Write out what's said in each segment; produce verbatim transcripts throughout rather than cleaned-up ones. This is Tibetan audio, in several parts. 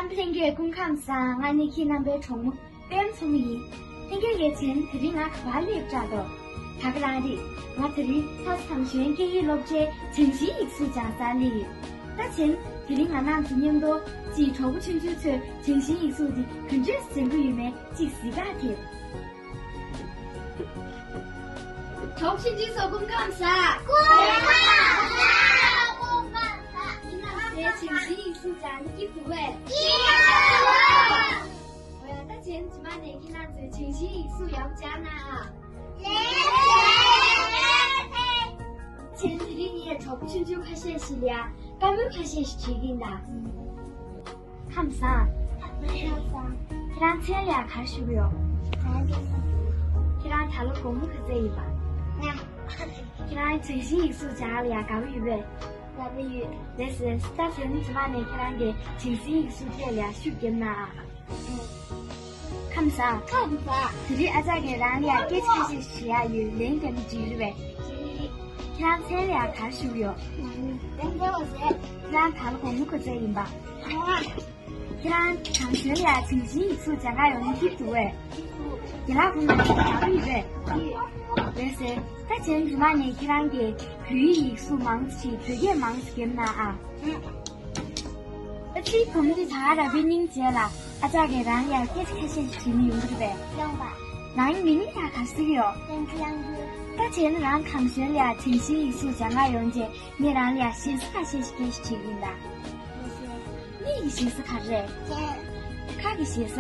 ལྷན་རྒྱས་སྐུ་ཁམས་བཟང་། ང་ནི་ཁྱེད་རྣམ་པའི་གྲོགས་མོ་པད་མ་མཚོ་མོ་ཡིན། ལྷན་རྒྱས་ཡ་མཚན། དེ་རིང་ང་ག་པར་སླེབས་དྲག་འདུག་ད་ག་རང་རེད། ང་དེ་རིང་ལྷ་ས་དང་གཞན་སྐད་ཡིག་སློབ་གྲྭའི་བྱང་ཤིང་ཡིག་གཟུགས་སྦྱང་སར་སླེབས་ཡོད། ད་བྱས་ན་དེ་རིང་ང་རང་ཚོ་མཉམ་དུ་ཅིག་གྲོགས་པོ་ཆུང་ཆུང་ཚོས་བྱང་ཤིང་ཡིག་གཟུགས་འདི་ག་འདྲས་སྦྱང་གི་ཡོད་མེད་ཅིག་གཟིགས་ག་ཐེབས། གྲོགས་ཆུང་ཆུང་ཚོ་སྐུ་ཁམས་བཟང་། སྐུ་ཁམས་བཟང་། སྐུ་ཁམས་བཟང་། ཁྱེད་རྣམ་ཚོས་བྱང་ཤིང་ཡིག་གཟུགས་སྦྱང་ནི་སྐྱིད་པོ་འདུག་གས། སྐྱིད་པོ་འདུག་འོ་ཡ། ད་བྱས་ན་རྗེས་མ་ནས་ཁྱེད་རྣམ་ཚོས་བྱང་ཤིང་ཡིག་གཟུགས་ཡག་པོ་སྦྱང་གནང་ཨ། ལགས་སོ། བྱས་ན་དེ་རིང་ངས་གྲོགས་པོ་ཆུང་ཆུང་ཁ་ཤས་ཤིག་ལ་ཡ་བཀའ་མོལ་ཁ་ཤས་ཤིག་དྲི་གི་ཡིན་ད། ཁམས་བཟང་། ཁམས་བཟང་། ཁྱེད་རང་མཚན་ལ་ཡ་ག་རེ་ཞུ་གི་ཡོད། ང་ལ་ཡ། ཁྱེད་རང་ད་ལོ་དགུང་ལོ་ག་ཚོད་ཡིན་པ། ལྔ། ཁྱེད་རང་བྱང་ཤིང་ཡིག་གཟུགས་སྦྱང་ལ་ཡ་དགའ་པོ་ཡོད་པས། དགའ་པོ་ཡོད། ལགས་སོ། ད་དེ་ནི་རྗེས་མ་ནས་ཁྱེད་རང་གིས་བྱང་ཤིང་ཡིག་གཟུགས་ཐད་ལ་ཡ་ཤུགས་བརྒྱབ་གནང་ཨ། ཁམས་བཟང་། ཁམས་བཟང་། དེ་རིང་ཨ་ཅག་གིས་རང་ལ་ཡ་སྐད་ཆ་ཁ་ཤས་ཤིག་དྲི་ཡ་ཡོད། ལན་རྒྱག་ན་འགྲིག་རེད་པས། ཁྱེད་རང་མཚན་ལ་ཡ་ག་རེ་ཞུ་གི་ཡོད། ལན་རྒྱག་པ་རེད། ཁྱེད་རང་ད་ལོ་དགུང་ལོ་ག་ཚོད་ཡིན་པ། ལྔ། ཁྱེད་རང་དང་གཞན་ལ་ཡ་བྱང་ཤིང་ཡིག་གཟུགས་སྦྱང་ག་ཡོང་ན་སྐྱིད་པོ་འདུག་གས། རྒན་ལགས་ཁོང་རྣམ་ཚོ་དགའ་པོ་ཡོད་པས། ལགས་སོ། ད་བྱས་ན་རྗེས་མ་ནས་ཁྱེད་རང་གིས་བོད་ཡིག་ཡིག་གཟུགས་མང་ཙམ་བྲིས། བོད་སྐད་མང་ཙམ་བརྒྱབ་གནང་ཨ། ཨ་ཙི། བུ་མོ་འདི་ད་ག་རང་བུད་སྙིང་རྗེ་ལ་ཨ་ཅག་གིས་རང་ལ་ཡ་སྐད་ཆ་ཁ་ཤས་ཤིག་དྲི་ནི་ཡོང་གི་རེད་པས། ཡོང་པ། རང་མིང་ལ་ཡ་ག་རེ་ཟེར་གྱི་ཡོད། བསྟན་འཛིན་གཡང་འགུལ། ད་བྱས་ན་རང་དང་གཞན་ལ་ཡ་བྱང་ཤིང་ཡིག་གཟུགས་སྦྱང་ག་ཡོང་རྗེས་ངས་རང་ལ་ཡ་ཞེ་ས་ཁ་ཤས་ཤིག་སྐད་ཆ་དྲི་གི་ཡིན་ད། མིག་གི་ཞེ་ས་ག་རེ་རེད། སྤྱན། ཁ་གི་ཞེ་ས།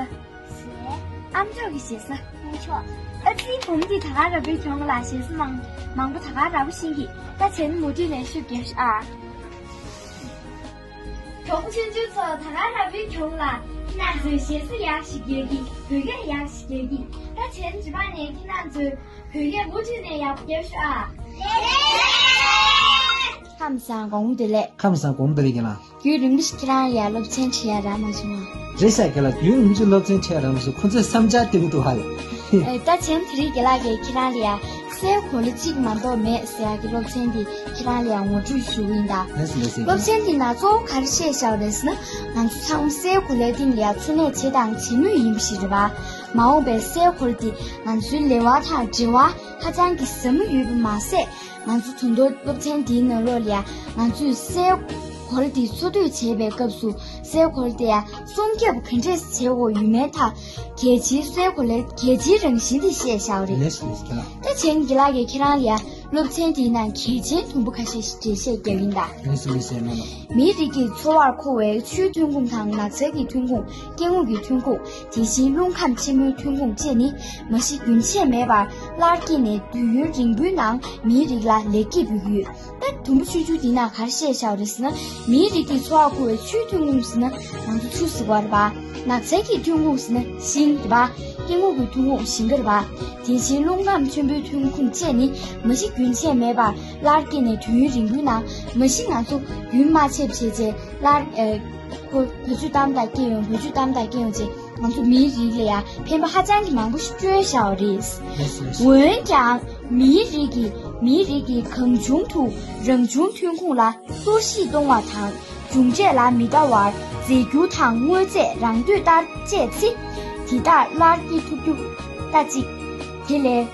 ཟས། ཨམ་ཅོག་གི་ཞེ་ས། ཨམ་ཅོག་ཨ་ཙི། བུ་མོ་འདི་ད་ག་རང་བུད་གྱོང་ལ་ཞེ་ས་མང་མང་པོ་ད་ག་རང་བུད་ཤེས་ཀྱི། ད་བྱས་ན་མུ་མཐུད་ནས་ཤུགས་རྒྱབ་ཤོག་ཨ། གྲོགས་པོ་ཆུང་ཆུང་ཚོ་ད་ག་རང་བུད་གྱོང་ལ་ཁྱེད་རྣམ་ཚོས་ཞེ་ས་ཡག་ཞིག་རྒྱག་གི། བོད་སྐད་ཡག་ཞིག་རྒྱག་གི། ད་བྱས་ན་རྗེས་མ་ནས་ཁྱེད་རྣམ་ཚོས་བོད་སྐད་མུ་མཐུད་ནས་ཡག་པོ་རྒྱབ་ཤོག་ཨ། ཁམས་བཟང་། དགོང་མོ་བདེ་ལེགས། ཁམས་བཟང་། དགོང་མོ་བདེ་ལེགས་རྒན་ལགས། རྒྱུན་རིང་པོ་ཞིག་ཁྱེད་རང་ཡ་སློབ་ཚན་ཁྲིད་ཡ་རག་མ་བྱུང་ང་། རེད་ཤག་རྒན་ལགས། རྒྱུན་རིང་པོ་ཞིག་སློབ་ཚན་ཁྲིད་ཡ་རག་མ་སོང་། ཁོང་ཚོས་བསམ་འཆར་སྟེར་གི་འདུག་ཧ་ལས། ཨེ། ད་བྱས་ན་དེ་རིང་རྒན་ལགས་ཀྱིས་ཁྱེད་རང་ལ་ཡ་སའི་གོ་ལ་གཅིག་མ་གཏོགས་མེད་ཟེར་ཡ་གི་སློབ་ཚན་འདི་ཁྱེད་རང་ལ་ཡ་ངོ་སྤྲོད་ཞུ་གི་ཡིན་ད། ལགས་སོ། ལགས་སོ། སློབ་ཚན་འདི་ནང་གཙོ་བོ་ག་རེ་བཤད་བཞག་པ་རེད་ཟེར་ན། ང་ཚོ་ཚང་མ་སའི་གོ་ལའི་སྟེང་ལ་ཡ་འཚོ་གནས་བྱེད་དང་བྱེད་མུས་ཡིན་པ་ཞིག་རེད་པ། མ་འོངས་པའི་སའི་གོ་ལ་འདི་ང་ཚོའི་ལེ་དབར་དང་འབྲེལ་བ་ཧ་ཅང་གི་ཟབ་མོ་ཡོད་པ་མ་ཟད། ང་ཚོ་ད་དུང་སློབ་ཚན་འདིའི་ནང་ལོགས་ལ་ཡ་ང་ཚོས་སའི་གོ་ལ་འདི་འཚོ་སྡོད་བྱེད་པའི་སྐབས་སུ་སའི་གོ་ལ་དེ་ཡ་སྲུང་སྐྱོབ་ག་འདྲས་བྱེད་དགོས་ཡོད་མེད་ཐད་གལ་ཆེའི་སའི་གོ་ལའི་གལ་ཆེའི་རང་བཞིན་དེ་བཤད་བཞག་པ་རེད། ལགས་སོ། ལགས་སོ། ད་བྱས་ན་རྒན་ལགས་ཀྱིས་ཁྱེད་རང་ལ་ཡ་སློབ་ཚན་དེའི་ནང་གལ་ཆེན་དུམ་བུ་ཁ་ཤས་ཤིག་འགྲེལ་བཤད་རྒྱག་གི་ཡིན་ད། ལགས་སོ། ལགས་སོ། གནང་རོགས། མིའི་རིགས་ཀྱི་འཚོ་བར་མཁོ་བའི་ཆུའི་ཐོན་ཁུངས་དང་ནགས་ཚལ་གྱི་ཐོན་ཁུངས། སྐྱེ་དངོས་ཀྱི་ཐོན་ཁུངས། དེ་བཞིན་རླུང་ཁམས་ཆེན་མོའི་ཐོན་ཁུངས་བཅས་ནི་མ་གཞི་རྒྱུན་ཆད་མེད་པར་སླར་སྐྱེས་ནས་དུས་ཡུན་རིང་པོའི་ནང་མིའི་རིགས་ལ་ལེགས་སྐྱེས་འབུལ་གྱི་ཡོད། ད་དུམ་བུ་ཆུང་ཆུང་འདི་ནང་ག་རེ་བཤད་བཞག་པ་རེད་ཟེར་ན། མིའི་རིགས་ཀྱི་འཚོ་བར་མཁོ་བའི་ཆུའི་ཐོན་ཁུངས་ཟེར་ན་ང་ཚོ་ཆུ་ཟེར་བ་རེད་པ། ནགས་ཚལ་གྱི་ཐོན་ཁུངས་ཟེར་ན་ཤིང་རེད་པ། སྐྱེ་དངོས་ཀྱི་ཐོན་ཁུངས་ཞིང་ཁ་རེད་པ། དེ་བཞིན་རླུང་ཁམས་ཆེན་པོའི་ཐོན་ཁུངས་བཅས་ནི་མ་གཞི་རྒྱུན་ཆད་མེད་པར་སླར་སྐྱེས་ནས་དུས་ཡུན་རིང་པོའི་ནང་མ་གཞི་ང་ཚོ་རྒྱུན་མ་ཆད་པ་བྱས་རྗེས་སླར་ཨེ། ཁོ་བེད་སྤྱོད་བཏང་དང་སྐྱེ་ཡོང་། བེད་སྤྱོད་བཏང་དང་སྐྱེ་ཡོང་རྗེས་ང་ཚོ་མིའི་རིགས་ལ་ཡང་ཕན་པ་ཧ་ཅང་གི་མང་པོ་ཞིག་སྤྲོད་བཞག་པ་རེད། འོན་ཀྱང་མིའི་རིགས་ཀྱིས་མིའི་རིགས་ཀྱིས་གང་བྱུང་དུ་རང་བྱུང་ཐོན་ཁུངས་ལ་གཏོར་བཤིག་གཏོང་བ་དང་། གྲུབ་འབྲས་ལ་མི་ལྟ་བར་རྫས་འགྱུར་དང་དངོས་རྫས་རང་འདོད་ལྟར་སྤྱད་ཚེ། དེ་ལྟར་སླར་སྐྱེ་ཐུབ་རྒྱུ་ལྟ་ཅི། དེ་ལས།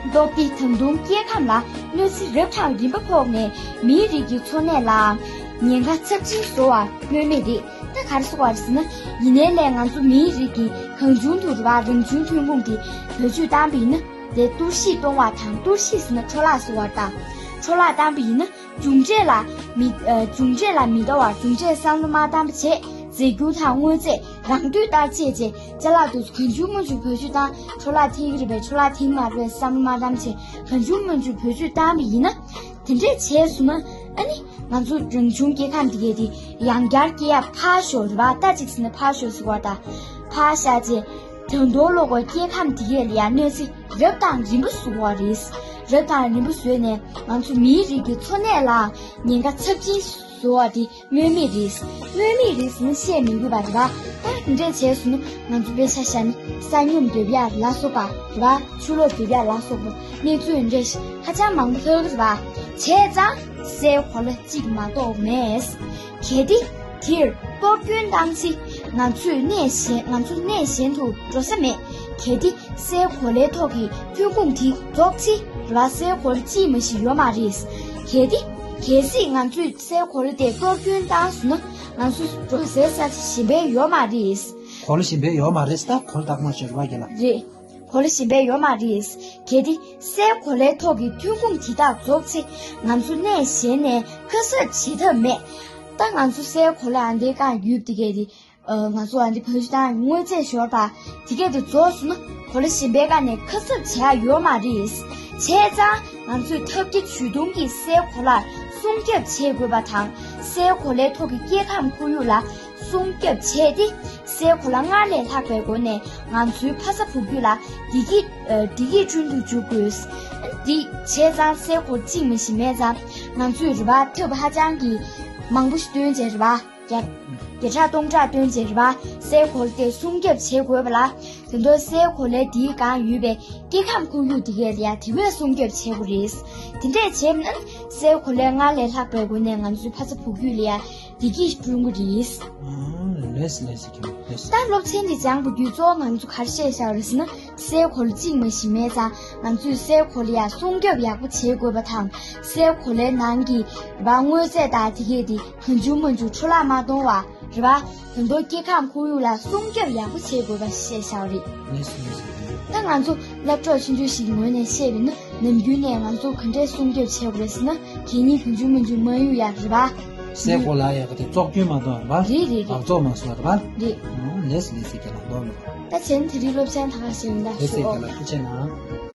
ལྡོག་སྟེ་ད་དུང་སྐྱེ་ཁམས་ལ་གནོད་འཚེ་རབ་དང་རིམ་པ་ཕོག་ནས་མིའི་རིགས་ཀྱི་འཚོ་གནས་ལའང་ཉེན་ཁ་ཚབས་ཆེན་བཟོ་བ་སྨོས་མེད་རེད། ད་ག་རེ་ཟེར་བ་རེད་ཟེར་ན། ཡིན་ནའི་ལས་ང་ཚོ་མིའི་རིགས་ཀྱིས་གང་བྱུང་དུ་རེད་པ། རང་བྱུང་ཐོན་ཁུངས་དེ་བེད་སྤྱོད་བཏང་པ་ཡིན་ན། དེ་གཏོར་བཤིག་གཏོང་བ་དང་། གཏོར་བཤིག་ཟེར་ན་འཕྲོ་བརླག་ཟེར་བ་དང་། འཕྲོ་བརླག་བཏང་པ་ཡིན་ན། གྲུབ་འབྲས་ལ་མི། ཨ། གྲུབ་འབྲས་ལ་མི་ལྟ་བར་གྲུབ་འབྲས་བསམ་བློ་མ་བཏང་པ་བྱས། རྫས་འགྱུར་དང་དངོས་རྫས་རང་འདོད་ལྟར་སྤྱད་རྗེས་ཅ་ལག་དེ་ཚོ་གང་བྱུང་མང་བྱུང་བེད་སྤྱོད་བཏང་། འཕྲོ་བརླག་ཐེབས་ཀྱི་རེད་པས། འཕྲོ་བརླག་ཐེབས་མ་རེད་པས་བསམ་བློ་མ་བཏང་བྱས་གང་བྱུང་མང་བྱུང་བེད་སྤྱོད་བཏང་པ་ཡིན་ན། དེ་འདྲས་བྱས་སོང་ན་ཨ་ནི་ང་ཚོ་རང་བྱུང་སྐྱེ་ཁམས་འདི་གས་དེ་ཡང་བསྐྱར་སྐྱེ་ཡ་ཕར་ཞོག་རེད་པ། ད་ཅིག་ཟེར་ན་ཕར་ཞོག་ཟེར་བ་དང་། ཕར་བཞག་རྗེས་ད་དུང་ལོག་པ་སྐྱེ་ཁམས་འདི་གས་ལ་ཡང་གནོད་འཚེ་རབ་དང་རིམ་པ་བཟོ་བ་རེད། རབ་དང་རིམ་པ་བཟོས་ནས་ང་ཚོ་མིའི་རིགས་ཀྱི་འཚོ་གནས་ལའང་ཉེན་ཁ་ཚབས་ཆེན་བཟོ་བ་དེ་སྨོས་མེད་རེད། སྨོས་མེད་རེད་ཟེར་ན་བཤད་མི་དགོས་པ་རེད་པ། ད་འདི་འདྲས་བྱས་སོང་ན་ང་ཚོ་དཔེ་ཆ་བཞག་ན་ས་སྙོམས་འདེབས་ཡ་ལ་སོགས་པ་རེད་པ། ཆུ་ལོག་འདེབས་ཡ་ལ་སོགས་པ་གནས་ཚུལ་འདི་འདྲས་ཧ་ཅང་མང་པོ་ལྷག་གི་རེད་པ། བྱས་ཙང་སའི་གོ་ལ་གཅིག་མ་གཏོགས་མེད། གལ་ཏེ་དེར་གཏོར་སྐྱོན་བཏང་ཚེ་ ང་ཚོས་གནས་གཞན་ང་ཚོ་གནས་གཞན་དུ་འགྲོ་ས་མེད། གལ་ཏེ་སའི་གོ་ལའི་ཐོག་གི་ཐོན་ཁུངས་དེ་རྫོགས་ཚེ་རེད་བ། སའི་གོ་ལ་གཅིག་མ་ཞིག་ཡོད་མ་རེད། གལ་ཏེ་གལ་སྲིད་ང་ཚོས་སའི་གོ་ལ་དེ་གཏོར་སྐྱོན་བཏང་སོང་ན། ང་ཚོ་འགྲོ་སའི་ས་ཆ་གཞན་པ་ཡོད་མ་རེད། གོ་ལ་གཞན་པ་ཡོད་མ་རེད། ད་གོ་ལ་རྟགས་མ་ཞིག་རེད་བ་རྒན་ལགས། རེད། གོ་ལ་གཞན་པ་ཡོད་མ་རེད། གལ་ཏེ་སའི་གོ་ལའི་ཐོག་གི་ཐོན་ཁུངས་དེ་དག་རྫོགས་ཚེ། ང་ཚོ་གནས་གཞན་ནས་ཁ་གསབ་བྱེད་ཐབས་མེད། ད་ང་ཚོ་སའི་གོ་ལ་ཨ་འདི་གང་ཡོད་དེ་གས་དེ། ཨ། ང་ཚོ་ཨ་འདི་བེད་སྤྱོད་བཏང་དངོས་རྫས་ཤོར་བ་དེ་གས་དེ་རྫོགས་སོང་ན། གོ་ལ་གཞན་པའི་སྒང་ནས་ཁ་གསབ་བྱེད་ཡ་ཡོད་མ་རེད། བྱས་ཙང་ང་ཚོས་ཐབས་བརྒྱ་ཇུས་སྟོང་གིས་སའི་གོ་ལར་སྲུང་སྐྱོབ་བྱེད་དགོས་པ་དང་། སའི་གོ་ལའི་ཐོག་གི་སྐྱེ་ཁམས་ཁོར་ཡུག་ལ་སྲུང་སྐྱོབ་བྱས་ཏེ། སའི་གོ་ལ་སྔར་ལས་ལྷག་པའི་སྒོ་ནས་ང་ཚོའི་ཕ་ས་བུ་བརྒྱུད་ལ་བདེ་སྐྱིད་ཨ། བདེ་སྐྱིད་བསྐྲུན་དུ་འཇུག་དགོས། འདི་བྱས་ཙང་སའི་གོ་ལ་གཅིག་མ་ཞིག་མེད་ཙང་ང་ཚོས་རེད་བ། ཐབས་ཧ་ཅང་གི་མང་པོ་ཞིག་བཏོན་བྱས་རེད་བ། བརྒྱ་བརྒྱ་ཕྲག་སྟོང་ཕྲག་བཏོན་བྱས་རེད་བ། སའི་གོ་ལ་དེ་སྲུང་སྐྱོབ་བྱེད་དགོས་པ་ལ། དེ་འདྲ་སའི་གོ་ལའི་དེའི་སྒང་ཡོད་པའི་སྐྱེ་ཁམས་ཁོར་ཡུག་དེ་གས་ལ་ཡ་དེ་བས་སྲུང་སྐྱོབ་བྱེད་དགོས་རེད། དེ་འདྲས་བྱས་ན་སའི་གོ་ལའི་སྔར་ལས་ལྷག་པའི་སྒོ་ནས་ང་ཚོའི་ཕ་ས་བུ་བརྒྱུད་ལ་ཡ་བདེ་སྐྱིད་བསྐྲུན་གྱི་རེད། ཨང་། ལེས་ལེས་ཀྱི་ལེས། ད་སློབ་ཚན་འདི་སྦྱངས་པ་བརྒྱུད་གཙོ་བོ་ང་ཚོ་ག་རེ་ཤེས་བཞག་རེད་ཟེར་ན། སའི་གོ་ལ་གཅིག་མ་ཞིག་མེད་ཙང་ང་ཚོས་སའི་གོ་ལ་ཡ་སྲུང་སྐྱོབ་ཡག་པོ་བྱེད་དགོས་པ་དང་། སའི་གོ་ལའི་ནང་གི་རེད་བ། དངོས་རྫས་དང་དེ་གས་དེ་གང་བྱུང་མང་བྱུང་འཕྲོ་བརླག་མ་གཏོང་བ་རེད་བ། དེ་འདྲ་སྐྱེ་ཁམས་ཁོར་ཡུག་ལ་སྲུང་སྐྱོབ་ཡག་པོ་བྱེད་དགོས་པ་ཤེས་བཞག་རེད། ལེས་ལེས། ད་ང་ཚོ་སློབ་གྲོགས་ཆུང་ཆུང་ཞིག་ངོས་ནས་བཤད་པ་ཡིན་ན། ནམ་རྒྱུན་ནས་ང་ཚོ་ག་འདྲས་སྲུང་སྐྱོབ་བྱེད་དགོས་རེད་ཟེར་ན། གད་སྙིགས་གང་བྱུང་མང་བྱུང་མ་གཡུག་ཡ་རེད་བ། སའི་གོ་ལ་ཡ་ག་དེ་བཙོག་སྐྱོན་མ་གཏོང་བ་རེད་བ། རེད་རེད་རེད། འབག་བཙོག་མ་བཟོ་བ་རེད་བ། རེད། ཨང་། ལེས་ལེས་ཀྱི་ལ་འདོགས་ལ། ད་བྱས་ན་དེ་རིང་སློབ་ཚན་ད་ག་ཞིག་ཡིན་ད། ལེས་ལེས་ཀྱི་ལ་ཐུགས་རྗེ་གནང་།